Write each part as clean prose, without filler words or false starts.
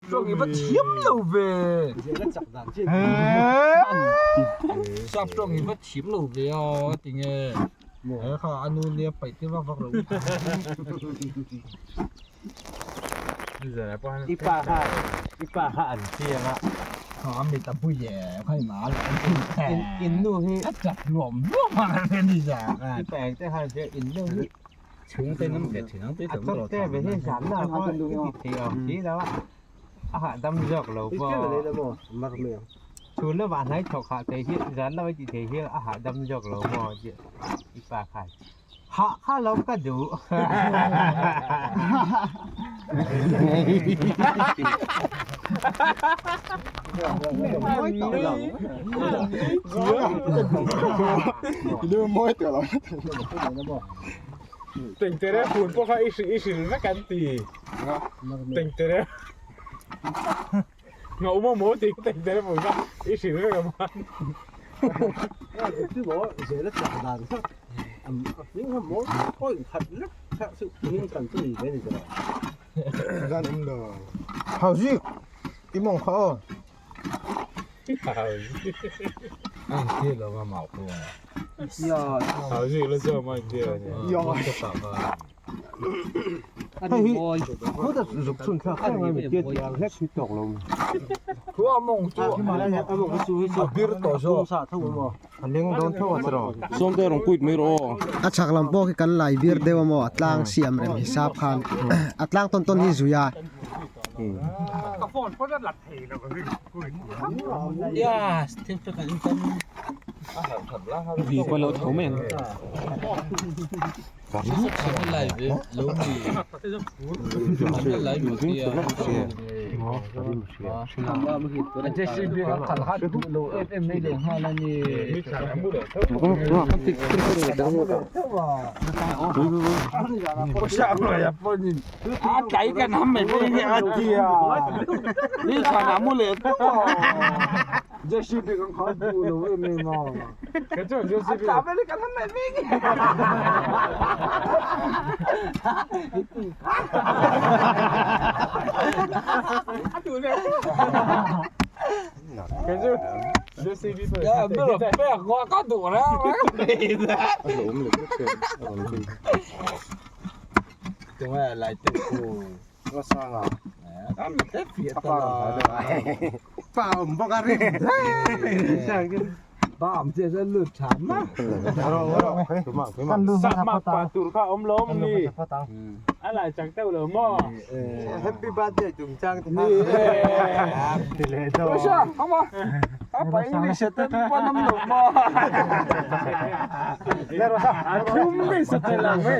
Tawng i va thiam lo ve. Sap tawng i va thiam lo ve a tinge. He kha a nu nia paih te vak vak lo. I pa kha i pa kha an chiang a. Kha mi ta pui ye kha i ma la. In in nu hi a chak nuam nuam a ni za. I pa eng te khan che in nu hi Chhungte ngam ve thin ang tih a chawp te ve hi zan na pawh i ti thei awm si lo a a hahdam zawk lo pawh chhun lamah hnai thawk hah thei hi zan lamah i ti thei hi a hahdam zawk lo maw tih i pa khan hah kha lo ka duh. Tengtere phun pawh kha i hrilh i hrilh vek an ti. Tengtere Ngauh maw maw tih tengtere phun kha i hrilh vek ang a. Hau zik i mawng kha aw. Hei hi khuta zuk chhun thlak kher mai mi tia tia hlek hi tawk lo mi. A leng dawn tho a cheraw. Sawmte rawn kuit mai rawh aw. A chhak lam pawh khi kan lai bir deuh a maw a tlang siam rem hisap khan a tlang tawn tawn hi zui a. A tlai kan ham mai pawh hi a ti a ni thlan a mu leh tawp a JCB kan kha duh lo em em a a tla vel hi kan ham mai mai nge ka duh reng reng Tunge lai te khu. Nga sang a. Am te fiah ta la. Pa awm bawk a rim. Pa awm chiah chuan lut tha ma. Sap mak pa tur kha awm lo awm ni. A lai chak deuh lo maw? Happy birthday tum chang te kha. Usha, come on. Apa English te panam lo maw? A thum ni sa te lang ve.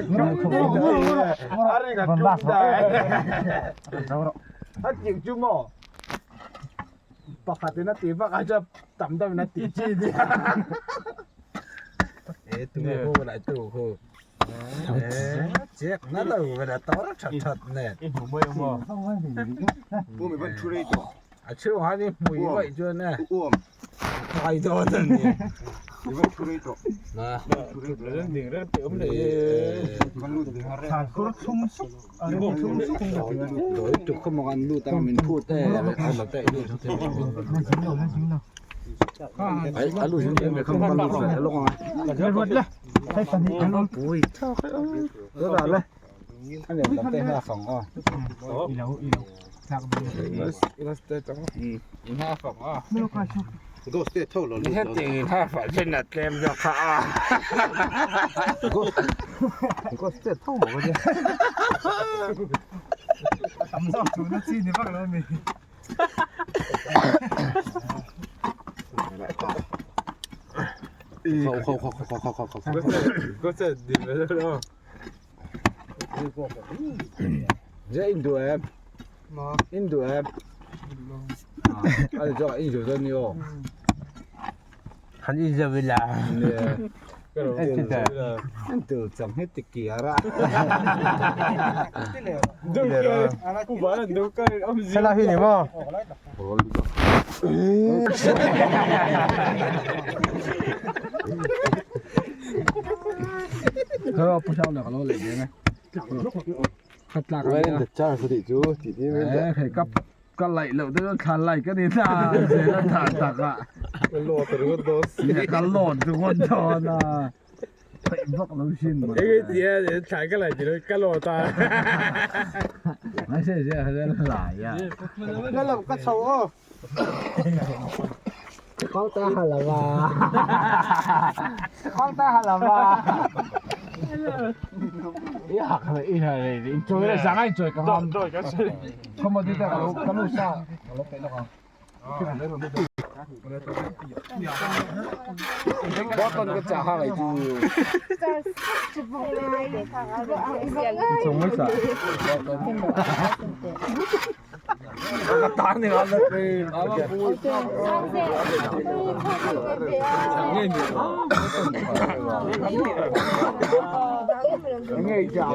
A ring a thum da. A chik chu maw? Pakhat in a ti vak a chuan tam deuh in a ti chi nia. E tunge khu lai tu khu. Chek na lo ve la tor that that nen. I hmu mai maw? Pu mi van thu rei tawh. A chhung han i hmui vaih chuan e. Uam. Kai dawn a ni. I van thu rei tawh. Na. Ding reng tih awm leh e. Van lut ding reng. Thlan khur thum suk. Thum suk. Doi tuk khaw mawng an lut ang min phut e. A la te lut. Ai a lut em kham kan lut ve lawk ang. Ruat la. Hei pahnih an awm. Ui. Ruat la. A nen lam te hna fang aw. I lo i lo tlak dawn. In hna fang aw. Ghost te tho lo lut. Heti in hna fang chen a tlem zawk kha a. Ghost Ghost te tho maw ka tia. Tam zawk chu na chi ni vak lo mi. Kho kho kho kho kho kho kho. Ghost te dim ve lo. Je in duh em? In duh em? A ni chuan in duh chuan ni aw. Han in zo ila. An tul chang hi ti kiar a. Helai hi ni maw? Ka laih loh te chuan thla laih ka ni ta zel a tah tak a. Ka lawt ringawt dawn si. Ka lawt ringawt dawn a. Theih vak lo sin mai. Eng nge tia thlai ka laih tih ka lawt a. Ngai se se a lai a. Ka lo ka chho aw. Kawng ta ha lova. Kawng ta ha lova. I hak le i ha le in choi le zang ai choi ka ngam. Không mà đi ta cái cái lúc sao nó phải nó không. Botton cái chả hàng này chứ. Chúng mới sợ. Cái tán này ăn được đi. Nghe chả.